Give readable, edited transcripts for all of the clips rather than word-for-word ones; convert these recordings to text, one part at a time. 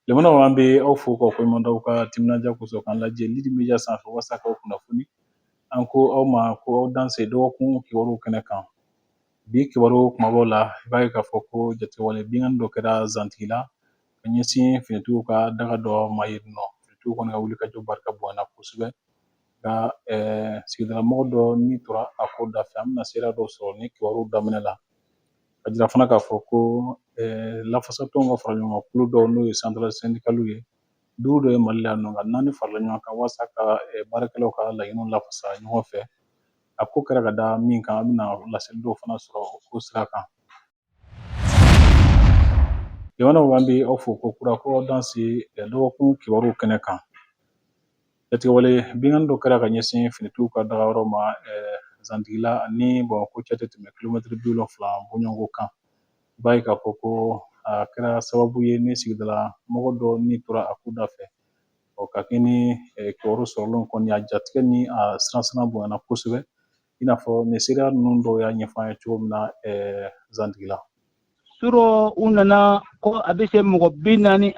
Limanaw, an bɛ aw fo k'aw koɲuman dɔn aw ka timinandiya kosɔn k'an lajɛ Lidi Media sanfɛ walasa k'aw kunnafoni. An ko aw ma ko aw danse dɔgɔkun kibaru kɛnɛ kan. Bi kibaru kumabaw la, i b'a ye k'a fɔ ko jatigɛwale binkanni dɔ kɛra Zantigila ka ɲɛsin finitigiw ka daga dɔ ma yen nɔ. Finitigiw kɔni ka wulikajɔ barika bonyana kosɛbɛ, nka sigidalamɔgɔ dɔ ni tora a ko da fɛ. An bɛna seereya dɔw sɔrɔ ni kibaru daminɛ la, ka jira fana k'a fɔ ko lafasatɔnw ka fara ɲɔgɔn kan kulu dɔw, n'o ye centrale syndicale ye, duuru dɔ ye Mali la yan nɔ, nka naani farala ɲɔgɔn kan walasa ka baarakɛlaw ka laɲiniw lafasa ɲɔgɔn fɛ. A ko kɛra ka da min kan, an bɛna laseli dɔw fana sɔrɔ o ko sira kan. Limanaw, an bɛ aw fo ko kura ko aw danse dɔgɔkun kibaru kɛnɛ kan. Jatigɛwale binkanni dɔ kɛra ka ɲɛsin finitigiw ka dagayɔrɔ ma Zantigila ani Bamakɔ cɛ tɛ tɛmɛ kilomɛtiri 70 bɔɲɔgɔnko kan. I b'a ye k'a fɔ ko a kɛra sababu ye ni sigidala mɔgɔ dɔ ni tora a ko da fɛ. Ɔ ka kɛ ni kibaru sɔrɔlenw kɔni, a jatigɛ ni a siransiran bonyana kosɛbɛ, i n'a fɔ nin seereya ninnu dɔw y'a ɲɛfɔ an ye cogo min na Zantigila. Surɔ u nana ko a bɛ se mɔgɔ 42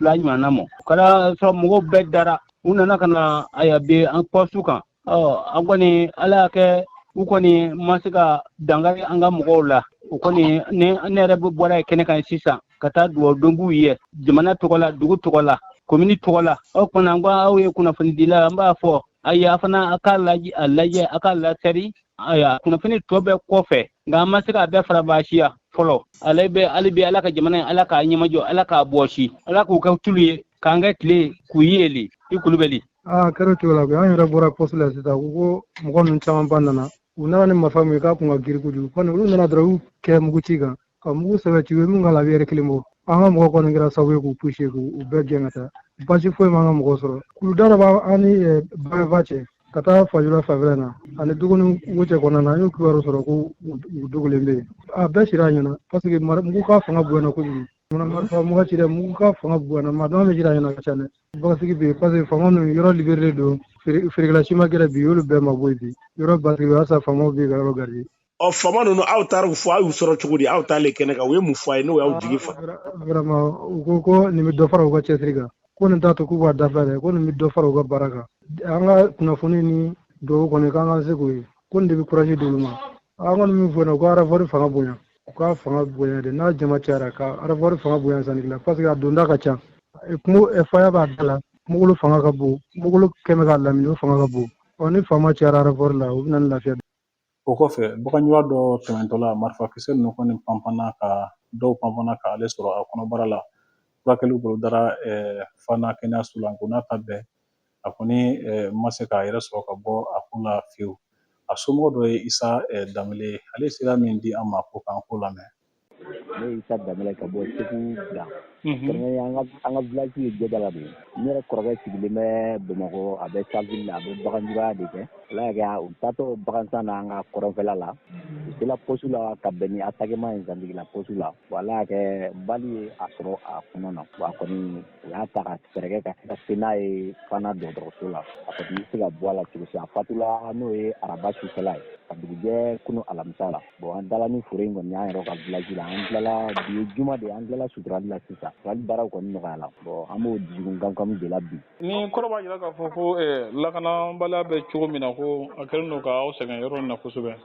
ɲɔgɔnna ma. O kɛra sɔrɔ mɔgɔw bɛɛ dara, u nana ka na aya bin an pɔsu kan. Ɔ an kɔni, Ala y'a kɛ, u kɔni ma se ka dankari an ka mɔgɔw la. U kɔni, ne yɛrɛ bɛ bɔra yen kɛnɛ kan sisan ka taa dugawu don k'u ye jamana tɔgɔ la, dugu tɔgɔ la, komini tɔgɔ la. O kɔni, an ko aw ye kunnafonidila, an b'a fɔ ayi, a fana a k'a lajɛ, a lajɛ, a k'a lasɛri. Ayiwa, kunnafoni tɔ bɛɛ kɔfɛ, nka an ma se k'a bɛɛ faranfasiya fɔlɔ. Ale bɛ hali bi, Ala ka jamana in, Ala k'a ɲɛmajɔ, Ala k'a bɔsi, Ala k'u kɛ tulu ye k'an kɛ tile k'u yeeli. I Kulubali. Aa, kɛra cogo la, an yɛrɛ bɔra poste la sisan, u ko mɔgɔ ninnu camanba nana. U nana ni marifa min ye, k'a kun ka girin kojugu. Kɔni olu nana dɔrɔn, u y'u kɛ muguci kan ka mugu sɛbɛ ci, u ye min k'a la, a bɛ yɛrɛ kelen bɔ. An ka mɔgɔ kɔni kɛra sababu ye k'u pousser, k'u bɛɛ gɛn ka taa. Basi foyi m'an ka mɔgɔ sɔrɔ. Kuluda dɔ b'an ni Bagaba cɛ ka taa Fajula fanfɛla na ani duguni cɛ kɔnɔna na, an y'o kibaru sɔrɔ ko u dogolen bɛ yen. A bɛɛ sira a ɲɛna, parce que mugu ka fanga bonyana kojugu. Marifa mugu ci dɛ, mugu ka fanga bonyana, maa dama min cira a ɲɛna ka ca dɛ. Basigi bɛ yen, parce que faama ninnu, yɔrɔ libéré don, feerekɛla si ma gɛrɛ bi, olu bɛɛ ma bɔ yen bi. Yɔrɔ basigi bɛ halisa, faamaw bɛ ka yɔrɔ garder. Ɔ, faama ninnu, aw taara u fɔ, aw y'u sɔrɔ cogo di? Aw taalen kɛnɛ kan, u ye mun fɔ a ye n'o y'aw jigi fa? Vraiment, u ko ko nin bɛ dɔ fara u ka cɛsiri kan, ko nin t'a to k'u b'a dabila dɛ, ko nin bɛ dɔ fara u ka baara kan. An ka kunnafoni ni dugawu kɔni k'an ka se k'o ye, ko nin de bɛ courage d'olu ma. An kɔni min fɔ, u ka renfort fanga bonya, u ka fanga bonya de. N'a jama cayara, ka renfort fanga bonya Zantigila, parce que a donda ka ca. Kungo faya b'a da la, kungolo fanga ka bon, kungolo kɛmɛ k'a lamini, o fanga ka bon. Ɔ, ni faama cayara renfort la, u bɛ na ni lafiya. O kɔfɛ, baganjura dɔ tɛmɛntɔla, marifakisɛ ninnu kɔni panpanna ka dɔw panpanna ka ale sɔrɔ a kɔnɔbara la. Furakɛliw bolodara Fana kɛnɛyaso la, nka n'a ta bɛɛ, a kɔni ma se k'a yɛrɛ sɔrɔ ka bɔ a ko la fiyewu. A somɔgɔ dɔ ye Isa Danbele ye, ale ye sira min di an ma ko k'an ko lamɛn. Ne ye Isa Danbele ka bɔ Segu bila. Kɛrɛnkɛrɛnnenya, an ka village ye Jɛdala de ye. Ne yɛrɛ kɔrɔkɛ sigilen bɛ Bamakɔ, a bɛ Saville la, a bɛ baganjuraya de kɛ. Ala y'a kɛ, u taatɔ bagansan na an ka kɔrɔnfɛla la, u sela poste la ka bɛn ni attaquement ye Zantigila poste la. Bon, Ala y'a kɛ, balle ye a sɔrɔ a kɔnɔ na. Bon, a kɔni, u y'a ta ka fɛɛrɛ kɛ ka se n'a ye Fana dɔgɔtɔrɔso la. A kɔni tɛ se ka bɔ a la cogo si. A fatula, n'o ye araba sufɛla ye, ka dugujɛ kunu alamisa la. Bon, an dala ni foro in kɔni, an yɛrɛ ka village la, an tilala, bi ye juma de ye, an tilala suturali la sisan. Suturali baaraw kɔni nɔgɔyala. Bon, an b'o dusukun kamkam de la bi. Ni kɔrɔ b'a jira k'a fɔ ko lakanabaliya bɛ cogo min na, ko a kɛlen don k'aw sɛgɛn yɔrɔ in na kosɛbɛ.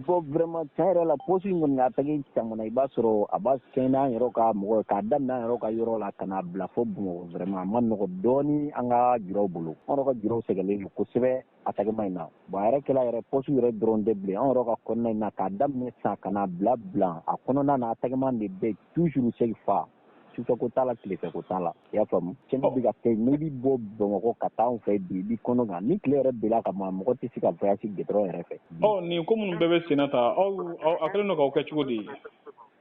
Bon, vraiment, tiɲɛ yɛrɛ la, poste in kɔni attaque caman na, i b'a sɔrɔ a b'a kɛ n'an yɛrɛ ka mɔgɔ, k'a daminɛ an yɛrɛ ka yɔrɔ la ka n'a bila fo Bamakɔ. Vraiment, a ma nɔgɔ dɔɔni an ka juraw bolo. An yɛrɛ ka juraw sɛgɛnlen don kosɛbɛ attaquement in na. Bon, a yɛrɛ kɛla yɛrɛ, poste yɛrɛ dɔrɔn tɛ bilen, an yɛrɛ ka kɔnɔna in na, k'a daminɛ san ka n'a bila bila a kɔnɔna na, attaquement de bɛ toujours chaque fois, sufɛ ko t'a la, tilefɛ ko t'a la, i y'a faamu. Tiɲɛni bɛ ka kɛ. N'i bɛ bɔ Bamakɔ ka taa anw fɛ bi, i b'i kɔnɔ kan ni tile yɛrɛ bila ka ma, mɔgɔ tɛ se ka voyage goudron yɛrɛ fɛ. Ɔ, nin ko minnu bɛɛ bɛ senna ta, aw a kɛlen don k'aw kɛ cogo di?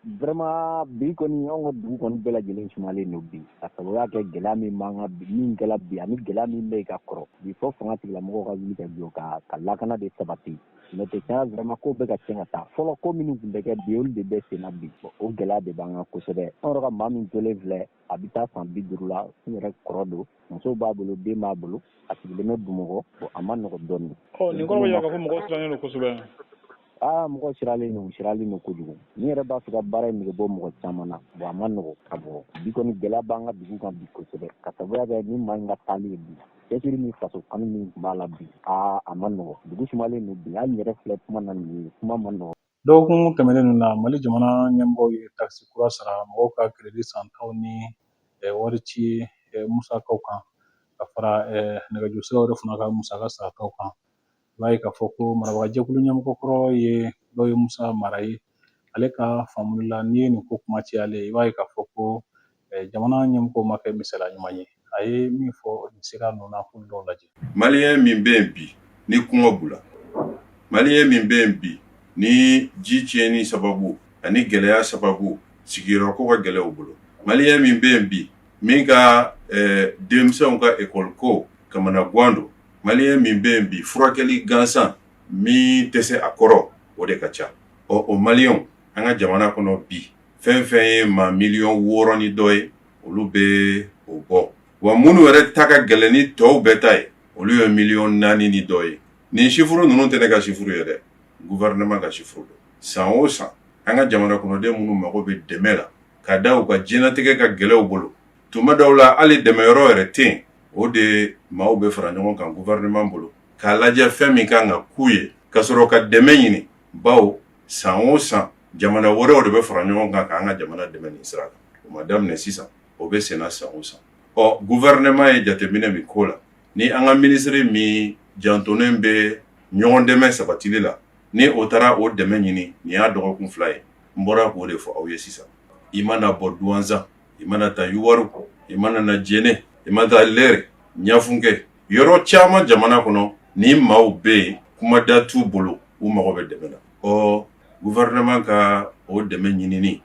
Vraiment, bi kɔni, anw ka dugu kɔni bɛɛ lajɛlen sumalen don bi, ka sababuya kɛ gɛlɛya min b'an ka bi, min kɛla bi ani gɛlɛya min bɛ yen ka kɔrɔ bi, fo fanga tigilamɔgɔw ka wuli ka jɔ ka lakana de sabati. N'o tɛ, tiɲɛ vraiment, ko bɛ ka tiɲɛ ka taa. Fɔlɔ ko minnu tun bɛ kɛ, bi olu de bɛ sen na bi. O gɛlɛya de b'an kan kosɛbɛ. An yɛrɛ ka maa min tolen filɛ, a bɛ taa san 50 la, n yɛrɛ kɔrɔ don, muso b'a bolo, den b'a bolo, a sigilen bɛ Bamakɔ. A ma nɔgɔ dɔɔnin. Ɔ, nin kɔrɔ bɛ yira k'a fɔ mɔgɔw sirannen don kosɛbɛ. Aa, mɔgɔ siralen don, siralen don kojugu. Ni yɛrɛ b'a fɛ ka baara in nege bɔ mɔgɔ caman na, bon, a ma nɔgɔ ka bɔ bi kɔni. Gɛlɛya b'an ka dugu kan bi kosɛbɛ, ka sababuya kɛ ni maa in ka taali ye bi. Cɛsiri ni faso kanu min tun b'a la bi, aa, a ma nɔgɔ. Dugu sumalen don bi. Hali yɛrɛ filɛ kuma na nin ye, kuma ma nɔgɔ. Dɔgɔkun tɛmɛnen ninnu na, Mali jamana ɲɛmɔgɔw ye takisi kura sara mɔgɔw ka crédit santaw ni wari ci musakaw kan, ka fara nɛgɛjuru siraw yɛrɛ fana ka musaka sarataw kan. I b'a ye k'a fɔ ko marabagajɛkulu ɲɛmɔgɔ kɔrɔ ye dɔ ye Musa Mara ye. Ale ka faamuli la, n'i ye nin ko kuma cayalen, i b'a ye k'a fɔ ko jamana ɲɛmɔgɔw ma kɛ misaliya ɲuman ye. A ye min fɔ nin sira ninnu na, k'olu dɔw lajɛ. Maliyɛn min bɛ yen bi ni kɔngɔ b'u la, maliyɛn min bɛ yen bi ni ji tiɲɛni sababu ani gɛlɛya sababu sigiyɔrɔ ko ka gɛlɛn u bolo, maliyɛn min bɛ yen bi min ka denmisɛnw ka ekɔli ko kamana gan don, maliyɛn min bɛ yen bi furakɛli gansan min tɛ se a kɔrɔ, o de ka ca. Ɔ, o maliyɛnw an ka jamana kɔnɔ bi, fɛn fɛn ye maa miliyɔn 6 ni dɔ ye, olu bɛ o bɔ. Wa minnu yɛrɛ ta ka gɛlɛn ni tɔw bɛɛ ta ye, olu ye miliyɔn 4 ni dɔ ye. Nin chiffre ninnu tɛ ne ka chiffre ye dɛ, gouvernement ka chiffre don. San o san, an ka jamana kɔnɔden minnu mago bɛ dɛmɛ la ka da u ka diɲɛlatigɛ ka gɛlɛnw bolo, tuma dɔw la hali dɛmɛyɔrɔ yɛrɛ tɛ yen, o de maaw bɛ fara ɲɔgɔn kan gouvernement bolo k'a lajɛ fɛn min kan ka k'u ye ka sɔrɔ ka dɛmɛ ɲini, bawo san o san jamana wɛrɛw de bɛ fara ɲɔgɔn kan k'an ka jamana dɛmɛ nin sira kan. O ma daminɛ sisan, o bɛ senna san o san. Ɔ, gouvernement ye jateminɛ min k'o la, ni an ka minisiri min jantonnen bɛ ɲɔgɔn dɛmɛ sabatili la, ni o taara o dɛmɛ ɲini, nin y'a dɔgɔkun 2 ye. N bɔra k'o de fɔ aw ye sisan. I mana bɔ Duwanzan, i mana taa Yuwaru, i mana na Jɛnɛ, i mana taa Lɛrɛ, Ɲafunkɛ, yɔrɔ caman jamana kɔnɔ, ni maaw bɛ yen, kumada t'u bolo, u mago bɛ dɛmɛ na. Ɔ, gouvernement ka o dɛmɛ ɲinini,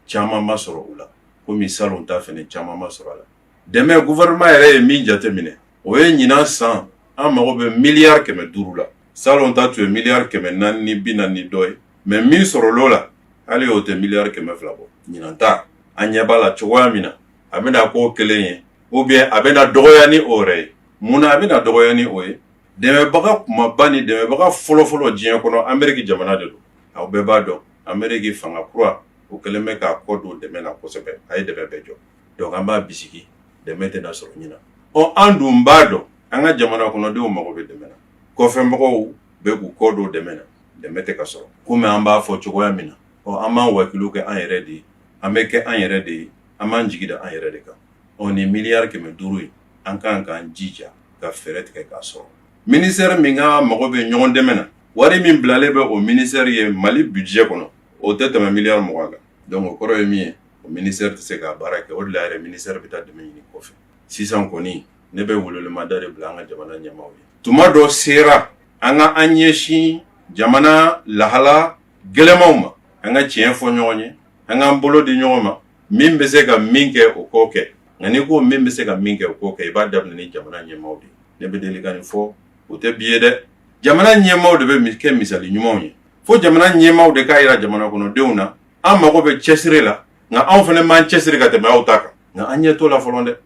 caman ma sɔrɔ u la, komi salon ta fana caman ma sɔrɔ a la. Dɛmɛ, gouvernement yɛrɛ ye min jateminɛ, o ye ɲinan san an mago bɛ miliyari 500 la. Salon ta tun ye miliyari 440 ni dɔ ye, mais min sɔrɔl'o la, hali o tɛ miliyari 200 bɔ. Ɲinan ta, an ɲɛ b'a la cogoya min na, a bɛna k'o kelen ye ou bien a bɛna dɔgɔya ni o yɛrɛ ye. Mun na a bɛna dɔgɔya ni o ye? Dɛmɛbaga kumaba ni dɛmɛbaga fɔlɔfɔlɔ diɲɛ kɔnɔ, Ameriki jamana de don. Aw bɛɛ b'a dɔn, Ameriki fanga kura o kɛlen bɛ k'a kɔ don dɛmɛ na kosɛbɛ, a ye dɛmɛ bɛɛ jɔ. Donc an b'a bisigi, dɛmɛ tɛna sɔrɔ ɲinan. Ɔ, an dun b'a dɔn an ka jamana kɔnɔdenw mago bɛ dɛmɛ na, kɔfɛmɔgɔw bɛ k'u kɔ don dɛmɛ na, dɛmɛ tɛ ka sɔrɔ. Komi an b'a fɔ cogoya min na, ɔ, an b'an wakilu kɛ an yɛrɛ de ye, an bɛ kɛ an yɛrɛ de ye, an b'an jigi da an yɛrɛ de kan. Ɔ, nin miliyari 500 ye, an kan k'an jija ka fɛɛrɛ tigɛ k'a sɔrɔ. Ministère min ka mago bɛ ɲɔgɔn dɛmɛ na, wari min bilalen bɛ o ministère ye Mali budget kɔnɔ, o tɛ tɛmɛ miliyari 20 kan. Donc o kɔrɔ ye min ye, o ministère tɛ se k'a baara kɛ. O de la yɛrɛ, ministère bɛ taa dɛmɛ ɲini kɔfɛ. Sisan kɔni, ne bɛ welewelemada de bila an ka jamana ɲɛmaaw ye. Tuma dɔ sera an ka an ɲɛsin jamana lahala gɛlɛnmanw ma, an ka tiɲɛ fɔ ɲɔgɔn ye, an k'an bolo di ɲɔgɔn ma. Min bɛ se ka min kɛ, o k'o kɛ. Nka n'i ko min bɛ se ka min kɛ, o k'o kɛ, i b'a daminɛ ni jamana ɲɛmaaw de ye. Ne bɛ deli ka nin fɔ, o tɛ bi ye dɛ. Jamana ɲɛmaaw de bɛ kɛ misali ɲumanw ye. Fo jamana ɲɛmaaw de k'a jira jamana kɔnɔdenw na, an mago bɛ cɛsiri la, nka anw fana m'an cɛsiri ka tɛmɛ aw ta kan. Nka an ɲɛ t'o la fɔlɔ dɛ.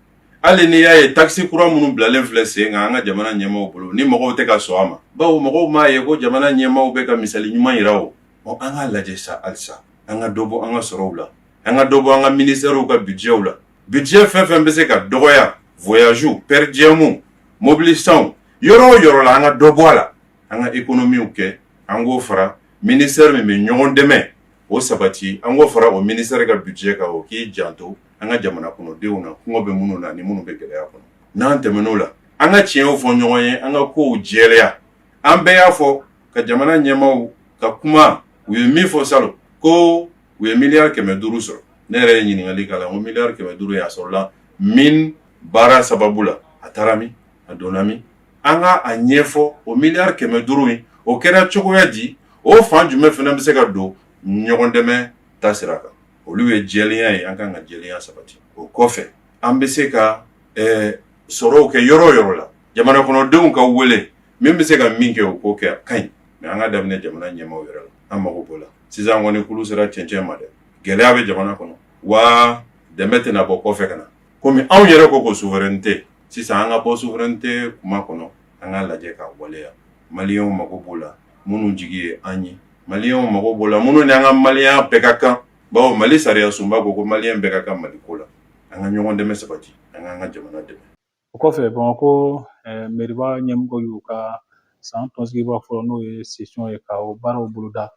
Hali n'i y'a ye taxe kura minnu bilalen filɛ sen kan an ka jamana ɲɛmaaw bolo, ni mɔgɔw tɛ ka sɔn a ma, bawo mɔgɔw m'a ye ko jamana ɲɛmaaw bɛ ka misali ɲuman yira. O, ɔ, an k'a lajɛ sa halisa, an ka dɔ bɔ an ka sɔrɔw la, an ka dɔ bɔ an ka ministèrew ka budgetw la. Budget fɛn fɛn bɛ se ka dɔgɔya, voyage, per diem, mobili sanw, yɔrɔ o yɔrɔ la, an ka dɔ bɔ a la, an ka économiew kɛ. An k'o fara ministère min bɛ ɲɔgɔn dɛmɛ o sabati, an k'o fara o ministère ka budget kan, o k'i janto an ka jamana kɔnɔdenw na, kɔngɔ bɛ minnu na ni minnu bɛ gɛlɛya kɔnɔ. N'an tɛmɛn'o la, an ka tiɲɛw fɔ ɲɔgɔn ye, an ka kow jɛlɛya. An bɛɛ y'a fɔ ka jamana ɲɛmaaw ka kuma, u ye min fɔ salon, ko u ye miliyari 500 sɔrɔ. Ne yɛrɛ ye ɲininkali k'a la, ko miliyari 500 ye a sɔrɔla min baara sababu la, a taara min, a donna min? An ka a ɲɛfɔ, o miliyari 500 in, o kɛra cogoya di? O fan jumɛn fana bɛ se ka don ɲɔgɔn dɛmɛ ta sira kan? Olu ye jɛlenya ye, an kan ka jɛlenya sabati. O kɔfɛ, an bɛ se ka sɔrɔw kɛ yɔrɔ o yɔrɔ la, jamana kɔnɔdenw ka wele, min bɛ se ka min kɛ, o k'o kɛ, a ka ɲi. Mais an ka daminɛ jamana ɲɛmaaw yɛrɛ la, an mago b'o la. Sisan kɔni, kulu sera cɛncɛn ma dɛ. Gɛlɛya bɛ jamana kɔnɔ wa, dɛmɛ tɛna bɔ kɔfɛ ka na. Komi anw yɛrɛ ko ko souveraineté, sisan an ka bɔ souveraineté kuma kɔnɔ, an k'a lajɛ k'a waleya. Maliyɛnw mago b'o la. Minnu jigi ye an ye, Maliyɛnw mago b'o la, minnu ni an ka maliyɛnya bɛɛ ka kan, bawo Mali sariya sunba ko ko Maliyɛn bɛɛ ka kan Mali ko la. An ka ɲɔgɔn dɛmɛ sabati, an k'an ka jamana dɛmɛ. O kɔfɛ, Bamakɔ meriba ɲɛmɔgɔ y'u ka san tɔnsigiba fɔlɔ, n'o ye session ye, ka o baaraw boloda.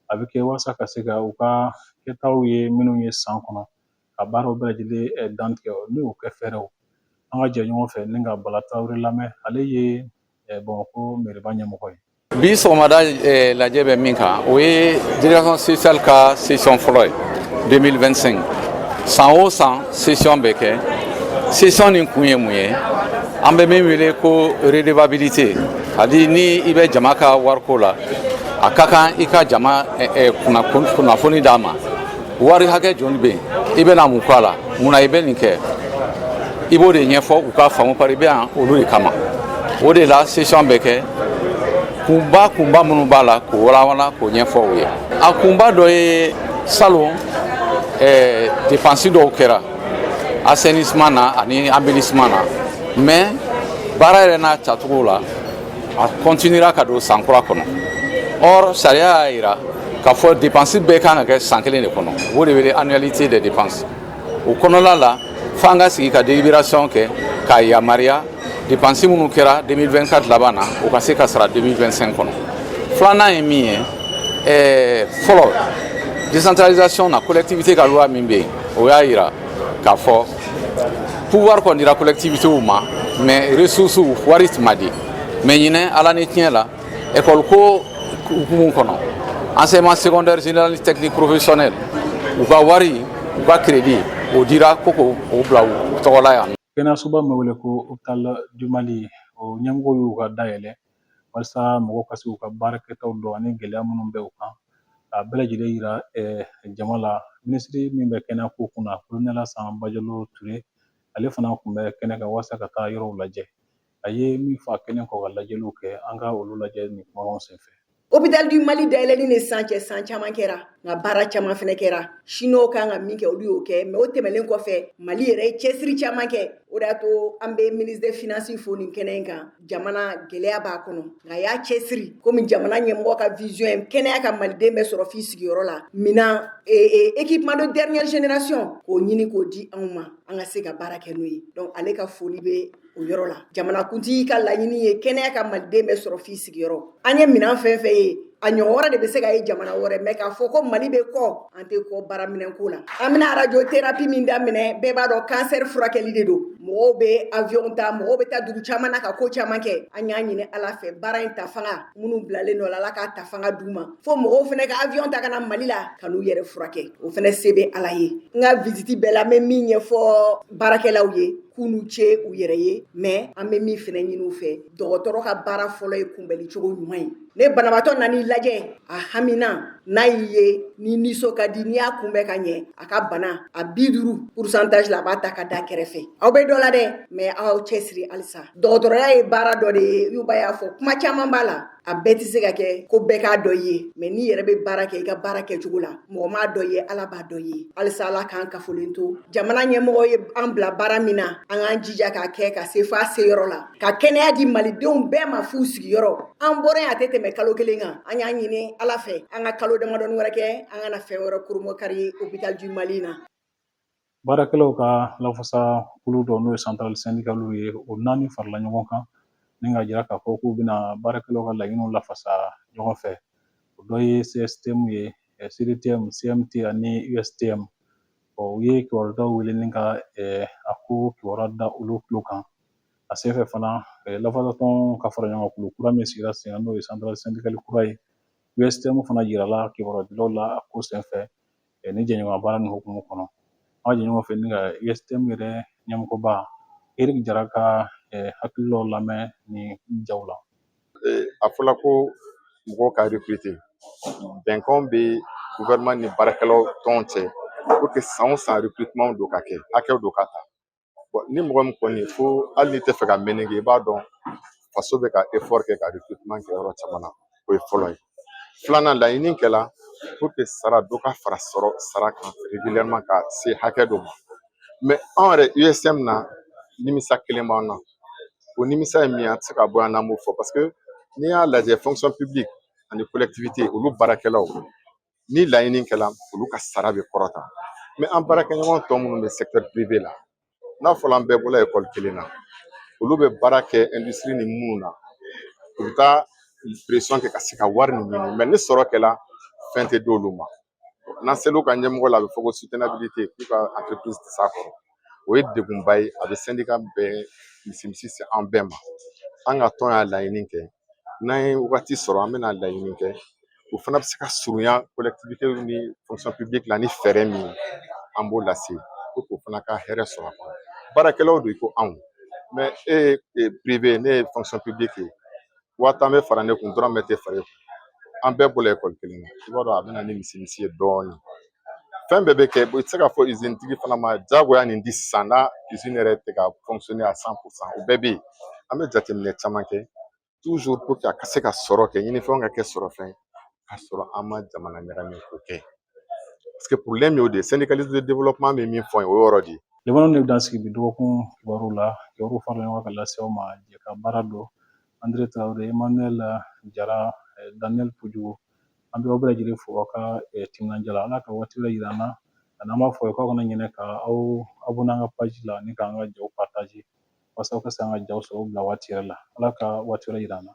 A bɛ kɛ walasa ka se ka u ka kɛtaw ye minnu ye san kɔnɔ, ka baaraw bɛɛ lajɛlen dantigɛ n'u kɛ fɛɛrɛw. An ka jɛ ɲɔgɔn fɛ ni ka Bala Tarawele lamɛn, ale ye Bamakɔ meriba ɲɛmɔgɔ ye. Bi sɔgɔmada lajɛ bɛ min kan, o ye délégation spéciale ka session fɔlɔ ye 2025. San o san, session bɛ kɛ. Session nin kun ye mun ye? An bɛ min wele ko redevabilité, c'est-à-dire ni i bɛ jama ka wariko la, a ka kan i ka jama kunnafoni d'a ma. Wari hakɛ joli bɛ yen, i bɛna mun kɔ a la, munna i bɛ nin kɛ, i b'o de ɲɛfɔ u ka faamu, pari i bɛ yan olu de kama. O de la session bɛ kɛ. Kunba kunba minnu b'a la, k'o walawala, k'o ɲɛfɔ u ye. A kunba dɔ ye, salon dépense dɔw kɛra assainissement na ani embellissement na, mais baara yɛrɛ n'a tacogo la, a continuera ka don san kura kɔnɔ. Or sariya y'a yira k'a fɔ dépense bɛɛ kan ka kɛ san kelen de kɔnɔ. U b'o de wele annualité des dépenses. O kɔnɔla la, f'an ka sigi ka délibération kɛ k'a yamaruya, dépense minnu kɛra 2024 laban na, o ka se ka sara 2025 kɔnɔ. Filanan ye min ye, fɔlɔ décentralisation na, collectivité ka loi min bɛ yen, o y'a yira k'a fɔ pouvoir kɔni dira collectivité ma, mais ressources, wari tun ma di. Mais ɲinɛ, Ala ni tiɲɛ la, école ko hukumu kɔnɔ, enseignement secondaire général, technique, professionnel, u ka wari, u ka crédit, o dira ko k'o bila u tɔgɔ la yan. Kɛnɛyasoba min wele ko Hôpital du Mali, o ɲɛmɔgɔw y'u ka dayɛlɛ walasa mɔgɔw ka se k'u ka baarakɛtaw dɔn ani gɛlɛya minnu bɛ u kan, k'a bɛɛ lajɛlen yira jama la. Minisiri min bɛ kɛnɛya ko kunna, Colonel Asan Bajalo Ture, ale fana tun bɛ kɛnɛ kan walasa ka taa yɔrɔw lajɛ. A ye min fɔ a kɛlen kɔ ka lajɛliw kɛ, an ka olu lajɛ nin kumakanw senfɛ. Hôpital du Mali dayɛlɛli ni san cɛ, san caman kɛra, nka baara caman fɛnɛ kɛra. Chinois kan ka min kɛ, olu y'o kɛ. Mais o tɛmɛnen kɔfɛ, Mali yɛrɛ ye cɛsiri caman kɛ. O de y'a to an bɛ ministre des Finances fo nin kɛnɛ in kan. Jamana gɛlɛya b'a kɔnɔ, nka a y'a cɛsiri. Komi jamana ɲɛmɔgɔ ka vision ye kɛnɛya ka maliden bɛ sɔrɔ f'i sigiyɔrɔ la, minan, équipement de dernière génération, k'o ɲini k'o di anw ma, an ka se ka baara kɛ n'o ye. Donc ale ka foli bɛ o yɔrɔ la. Jamanakuntigi ka laɲini ye kɛnɛya ka maliden bɛ sɔrɔ f'i sigiyɔrɔ. An ye minɛn fɛn fɛn ye, a ɲɔgɔn wɛrɛ de bɛ se ka ye jamana wɛrɛ. Mais k'a fɔ ko Mali bɛ kɔ, an tɛ kɔ baaraminɛnko la. An bɛna radiothérapie min daminɛ, bɛɛ b'a dɔn cancer furakɛli de don. Mɔgɔw bɛ avion ta, mɔgɔw bɛ taa dugu caman na ka ko caman kɛ. An y'a ɲini Ala fɛ, baara in ta fanga minnu bilalen don, Ala k'a ta fanga d'u ma, fo mɔgɔw fana ka avion ta ka na Mali la ka n'u yɛrɛ furakɛ. O fana se bɛ Ala ye. N ka visite bɛɛ la, n bɛ min ɲɛfɔ baarakɛlaw ye, k'u n'u ce u yɛrɛ ye. Mais an bɛ min fana ɲini u fɛ, dɔgɔtɔrɔ ka baara fɔlɔ ye kunbɛnli cogo ɲuman ye. Ne banabaatɔ nan'i lajɛ, a hamina n'a y'i ye ni nisɔn ka di, n'i y'a kunbɛn ka ɲɛ, a ka bana a 50 pourcentage la, a b'a ta ka da kɛrɛfɛ. Aw bɛ dɔ la dɛ, mais aw cɛsiri halisa. Dɔgɔtɔrɔya ye baara dɔ de ye, y'uba y'a fɔ, kuma caman b'a la, a bɛɛ tɛ se ka kɛ ko bɛɛ k'a dɔ ye. Mais n'i yɛrɛ bɛ baara kɛ i ka baara kɛcogo la, mɔgɔ m'a dɔ ye, Ala b'a dɔ ye. Halisa Ala k'an kafolen to. Jamana ɲɛmɔgɔ ye an bila baara min na, an k'an jija k'a kɛ ka se f'a seyɔrɔ la, ka kɛnɛya di malidenw bɛɛ ma f'u sigiyɔrɔ. An bɔra yen, a tɛ tɛmɛ kalo kelen kan. An y'a ɲini Ala fɛ, an ka kalo damadɔni wɛrɛ kɛ, an kana fɛn wɛrɛ kurumokari Hôpital du Mali na. Baarakɛlaw ka lafasa kulu dɔ, n'o ye centrale syndicale ye, o naani farala ɲɔgɔn kan ni ka jira k'a fɔ k'u bɛna baarakɛlaw ka laɲiniw lafasa ɲɔgɔn fɛ. O dɔ ye CSTM ye, CDTM, CMT ani USTM. U ye kibaruyaw wele ni ka a ko kibaruya da olu tulo kan. A senfɛ fana, lafasatɔn ka fara ɲɔgɔn kan kulu kura min sigira sen kan, n'o ye centrale syndicale kura ye, USTM fana yirala kibaruya la a ko senfɛ ni jɛɲɔgɔnya baara nin hukumu kɔnɔ. An ka jɛ ɲɔgɔn fɛ ni ka USTM yɛrɛ ɲɛmɔgɔba Eric Jara ka hakililaw lamɛn nin jaw la. A fɔla ko mɔgɔw ka recruter, bɛnkanw bɛ gouvernement ni baarakɛlaw tɔn cɛ pour que san o san recrutement dɔ ka kɛ, hakɛw dɔ ka ta. Ni mɔgɔ min kɔni fo, hali n'i tɛ fɛ ka mɛnɛ kɛ, i b'a dɔn faso bɛ ka effort kɛ ka recrutement kɛ yɔrɔ caman na. O ye fɔlɔ ye. Filanan, laɲini kɛla pour que sara dɔ ka fara sɔrɔ sara kan régulièrement ka se hakɛ dɔ ma. Mais anw yɛrɛ USM na, nimisa kelen b'an na. O nimisa ye min ye, an tɛ se ka bɔ yan n'an m'o fɔ, parce que n'i y'a lajɛ, fonction publique ani collectivité, olu baarakɛlaw, ni laɲini kɛla, olu ka sara bɛ kɔrɔta. Mais an baarakɛɲɔgɔn tɔ minnu bɛ secteur privé la, n'a fɔra an bɛɛ bɔla ekɔli kelen na, olu bɛ baara kɛ industrie ni minnu na, u bɛ taa pression kɛ ka se ka wari nin ɲini. Mais ni sɔrɔ kɛla, fɛn tɛ d'olu ma. N'an ser'u ka ɲɛmɔgɔ la, a bɛ fɔ ko soutenabilité, k'u ka entreprise tɛ s'a kɔrɔ. O ye degunba ye, a bɛ syndicat bɛɛ misimisi se an bɛɛ ma. An ka tɔn y'a laɲini kɛ, n'an ye wagati sɔrɔ, an bɛna laɲini kɛ, o fana bɛ se ka surunya collectivité ni fonction publique la ni fɛɛrɛ min ye, an b'o lase pour que o fana ka hɛrɛ sɔrɔ a kɔnɔ. Baarakɛlaw don i ko anw, mais e ye privé, ne ye fonction publique ye, 50 000 bɛ fara ne kun, dɔrɔmɛ tɛ fara e kun. An bɛɛ bɔla ekɔli kelen na, i b'a dɔn a bɛ na ni misimisi ye dɔɔnin. Fɛn bɛɛ bɛ kɛ, i tɛ se k'a fɔ usine tigi fana ma diyagoya nin di sisan, n'a usine yɛrɛ tɛ ka fonctionner à 100%. O bɛɛ bɛ yen. An bɛ jateminɛ caman kɛ toujours pour que a ka se ka sɔrɔ kɛ, ɲinifɛnw ka kɛ sɔrɔ fɛn k'a sɔrɔ an ma jamana ɲagami k'o kɛ, parce que problème y'o de ye. Syndicalisme de développement bɛ min fɔ an ye, o yɔrɔ de ye. Limanaw de bɛ dan sigi bi dɔgɔkun kibaru la. Kibaru farala ɲɔgɔn kan ka lase aw ma jɛ ka baara don Andre Traoré, Emmanuel Jara, Daniel Pujugu. An bɛ aw bɛɛ lajɛlen fo aw ka timinandiya la. Ala ka waati wɛrɛ yira an na. Ani an b'a fɔ ye k'aw kana ɲinɛ ka aw abonné an ka page la ani k'an ka jaw partager walasa aw ka se an ka jaw sɔrɔ bila waati yɛrɛ la. Ala ka waati wɛrɛ yira an na.